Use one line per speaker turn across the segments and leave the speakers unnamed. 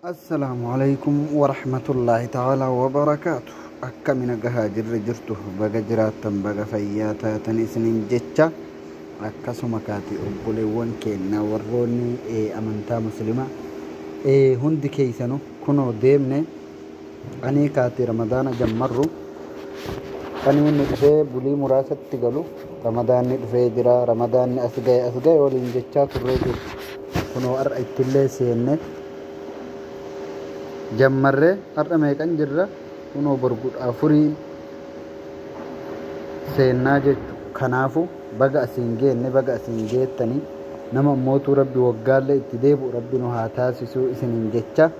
Assalaamu alaikum warahmatullaahi ta'aalaa wabarakaatu. Akkami nagahaa jirri jirtu, baga jiraattan, baga fayyaa taatan isiniin jecha. Akkasuma kaati obboleewwan keenya warroonni amantaa muslimaa hundi keeysanu, kunoo deemne anii kaati Ramadaana jammarru ani inni dhufee bulii muraasatti galu Ramadaanni dhufee jira, Ramadaanni as ga'e as ga'e waliin jechaa turree jiru. Kunoo har'a ittillee seenne jammarree, har'a meeqan jirra? Kunoo borgudha afuriin seennaa jechu. Kanaafu baga asiin geenne, baga asiin geettanii, nama mootuu Rabbi waggaallee itti deebi'u Rabbi nu haa taasisuu isiniin jecha.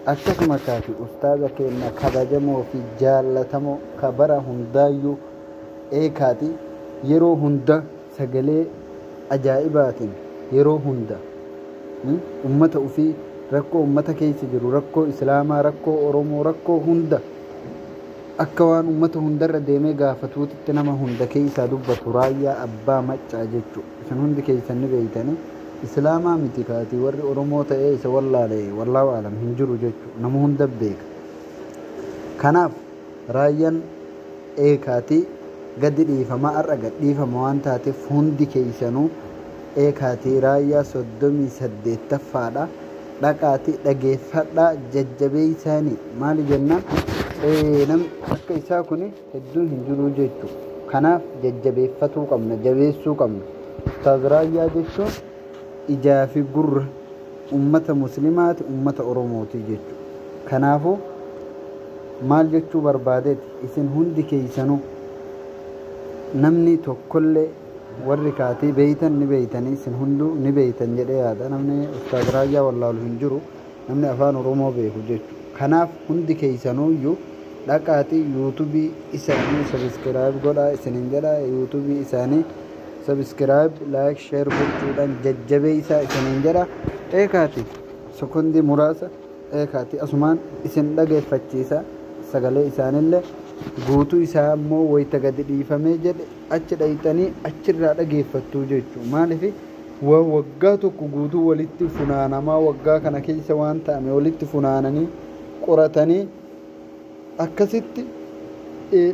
Akkasuma kaati ustaaza keenya kabajamoo fi jaallatamoo ka bara hundaayyuu eekaati yeroo hunda sagalee ajaa'ibaatiin yeroo hunda ummata ufii, rakkoo ummata keessa jiru, rakkoo islaamaa, rakkoo Oromoo, rakkoo hunda akka waan ummata hundarra deemee gaafatuutitti nama hunda keessaa dubbatu, Raayyaa Abbaa Maccaa jechuu. Isin hundi keessan ni beeytanii, islaamaa miti kaati warri Oromoo ta'ee isa wallaale wallaahu alam hin jiru jechuu, nama hunda beeka. Kanaaf raayyaan eekaatii gadi dhiifama, har'a gad dhiifama waan taateef hundi keessanuu eekaatii raayyaa 38ffaadha dhaqaatii dhageeffadhaa, jajjabeeysaanii. Maali jennaan, namni akka isaa kun hedduun hin jiru jechuu. Kanaaf jajjabeeffatuu qabna, jabeessuu qabna. Ustaaz Raayyaa jechuun ijaa fi gurra ummata muslimaati, ummata Oromooti jechuudha. Kanaafuu maal jechuu barbaadeeti, isin hundi keeysanuu namni tokkollee warri kaatii beeytan ni beeytanii, isin hunduu ni beeytan jedhee yaada. Namni Ustaaz Raayyaa wallaalu hin jiru, namni afaan Oromoo beeku jechuudha. Kanaaf hundi keeysanuuyyuu dhaqaatii yuutuubii isaanii subscribe godhaa isiniin jedha. Yuutuubii isaanii subscribe, like, share gochuudhaan jajjabeeysaa isiniin jedha. Eekaati sekondii muraasa eekaati asumaan isin dhageeffachiisa sagalee isaanillee. Guutuu isaa immoo wayita gadi dhiifamee jedhe achi dhayxanii achirraa dhageeffattuu jechuu. Maaliif, waan waggaa tokko guutuu walitti funaanamaa, waggaa kana keessa waan ta'ame walitti funaananii qoratanii akkasitti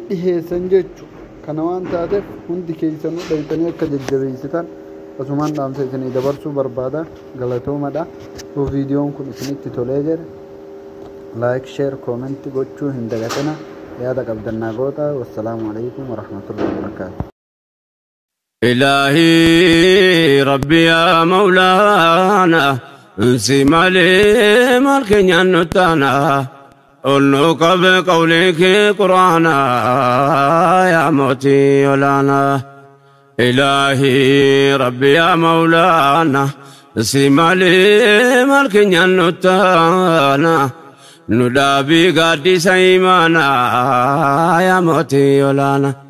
dhiheessan jechu. Kana waan taateef hundi keessanuu dhayxanii akka jajjabeessitan asumaan dhaamsa isinii dabarsuu barbaada. Galatoomadha. Yoo viidiyoon kun isinitti tolee jedhe like, share, comment gochuu hin dagatina. Yaada qabdannaa goota. Wassalaamu alaikum warahmatullahi wabarakaatu.
إلهي ربي يا مولانا، انسي مالي مالك نتانا قلنك بقولك قرانا يا موتي ولانا. إلهي ربي يا مولانا، انسي مالي مالك نتانا ندابي قادي سيمانا يا موتي ولانا.